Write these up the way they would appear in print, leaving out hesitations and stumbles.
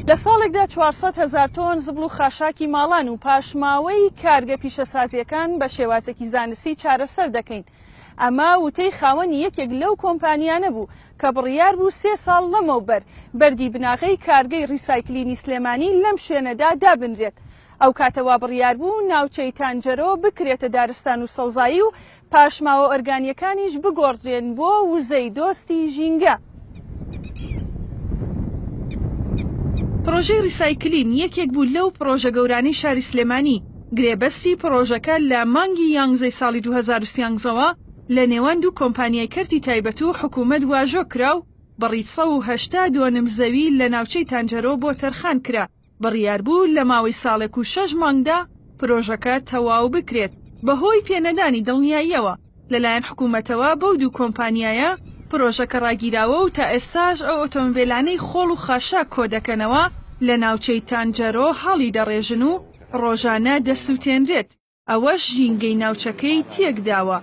لە ساڵێکدا 400 هەزار تۆن زبڵ و خاشاکی ماڵان و پاشماوەی کارگە پیشەسازییەکان بە شێوازێکی زانستی چارەسەر دەکەین. ئەمە وتەی خاوەنی یەکێک لەو کۆمپانیانە بوو کە بڕیار بوو سێ ساڵ لەمەوبەر بەردی بناغەی کارگەی ڕیسایکلینی سلێمانی لەم شوێنەدا دابنرێت. ئەو کاتە وا بڕیار بوو ناوچەی تانجەرۆ بکرێتە دارستان و سەوزایی و پاشماوە ئۆرگانییەکانیش بگۆڕدرێن بۆ وزەی دۆستی ژینگە. پڕۆژەی ڕیسایکلین یەکێک بوو لەو پڕۆژە گەورانەی شاری سلێمانی، گرێبەستی پڕۆژەکە لە مانگی یانزەی ساڵی 2013 ەوە لە نێوان دوو کۆمپانیای کەرتی تایبەت و حکوومەت واژۆ کرا و بڕی 180 دۆنم زەوی لە ناوچەی تانجەرۆ بۆ تەرخان کرا. بڕیاربوو لە ماوەی ساڵێک و شەش مانگدا پرۆژەکە تەواو بکرێت، بەهۆی پێنەدانی دڵنیاییەوە لەلایەن حکومەتەوە بەو دوو کۆمپانیایە، پرۆژەکە ڕاگیراوە و تا ئێستاش ئەو ئۆتۆمبێلانەی خۆڵ و خاشاک کۆدەکەنەوە لە ناوچەی تانجەرۆ هەڵیدەڕێژن و ڕۆژانە دەسوتێنرێت. ئەوەش ژینگەی ناوچەکەی تێکداوە.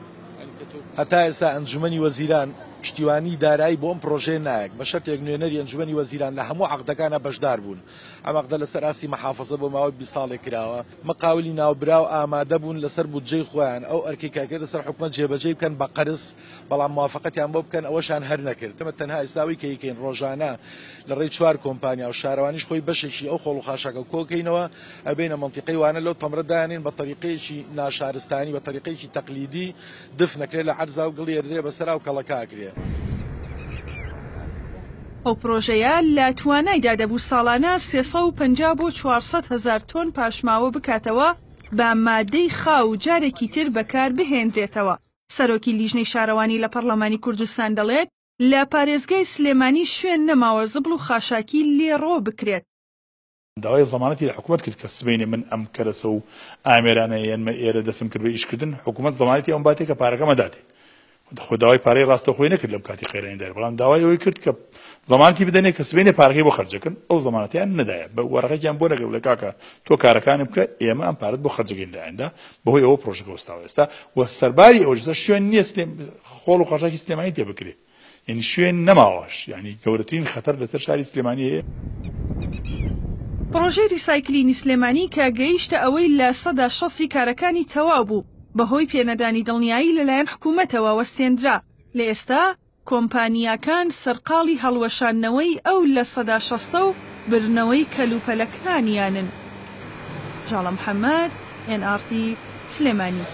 هەتا ئێستا ئەنجومەنی وەزیران پشتیوانی دارایی بۆ ئەم پڕۆژەیە نایەک، بە شەرتێک نوێنەری ئەنجومەنی وەزیران لە هەموو عەقدەکانا بەشدار بوون. ئەم عەقدە لەسەر ئاستی مەحافەزە بۆ ماوەی 20 ساڵێک کراوە. مقاولی ناوبراو ئامادە بوون لەسەر بودجەی خۆیان ئەو ئەرکەی کە ئەکەوێتە سەر حکومەت جێبەجێی بکەن بە قەرز، بەڵام موافەقەتیان بۆ بکەن ئەوەشیان هەر نەکرد. ئێمە تەنها ئێستا ئەوەی کە ئەیکەین ڕۆژانە لە ڕێی چوار کۆمپانیا و شارەوانیش خۆی بەشێکی ئەو خۆڵ و خاشاکە کۆکەینەوە ئەبەینە مەنتیقەی وانە لەو تەمرە دانێن بە تەریقەیەکی ناشارستانی بە تەریقەیەکی تەقلیدی دف نەکرێ لە عەرزا و گڵی ئەدرێ بەسەرا و کەڵەکە ئەکرێ. ئەو پرۆژەیە لە توانایدا دەبوو ساڵانە 350 بۆ 400 هەزار تۆن پاشماوە بکاتەوە بە مادەی خاو و جارێکی تر بەکار بهێنرێتەوە. سەرۆکی لیژنەی شارەوانی لە پەڕلەمانی کوردستان دەڵێت، لە پارێزگای سلێمانی شوێن نەماوە زبڵ و خاشاکی لێ ڕۆ بکرێت. داوای زەمانەتی لە حکومەت کرد کە سبەینێ من ئەم کەرەسە و ئامێرانە یەنمە ئێرە دەستم کرد بە ئیشکردن، حکومەت زەمانەتی ئەوم باتێ کە پارەکەم ئەداتێ. خۆ داوای پارەی ڕاستەوخۆی نەکرد لەم کاتی قەیرانی دایە، بەڵام داوای ئەوەی کرد کە زەمانەتی بدەنێ کە سبەینێ پارەکەی بۆ خەرجەکەن، ئەو زەمانەتیان نەدایە، بە وەرەقێکیان بۆ نەکرد بڵێ کاکە تۆ کارەکانت بکە ئێمە ئەم پارەت بۆ خەرجەکەین لە ئایندە، بەهۆی ئەوە پرۆژەکە وەستاوە ئێستا و سەرباری ئەوەش ئێستا شوێن نییە خۆڵ و خاشاکی سلێمانی تێ بکرێ. یانی شوێن نەماوەش یانی گەورەترین خەتەر لەسەر شاری سلێمانی هەیە. پڕۆژەی ریسایکلینی سلێمانی کە گەیشتە ئەوەی لە سەدا شەستی کارەکانی تەواو بوو، بەهۆی پێنەدانی دڵنیایی لەلایەن حکوومەتەوە وەستێندرا، لە ئێستا کۆمپانیاکان سەرقاڵی هەڵوەشاندنەوەی ئەو لە سەدا شەستە و بردنەوەی کەلوپەلەکانیانن. ژاڵە محەمەد، ئێن ئاڕ تی، سلێمانی.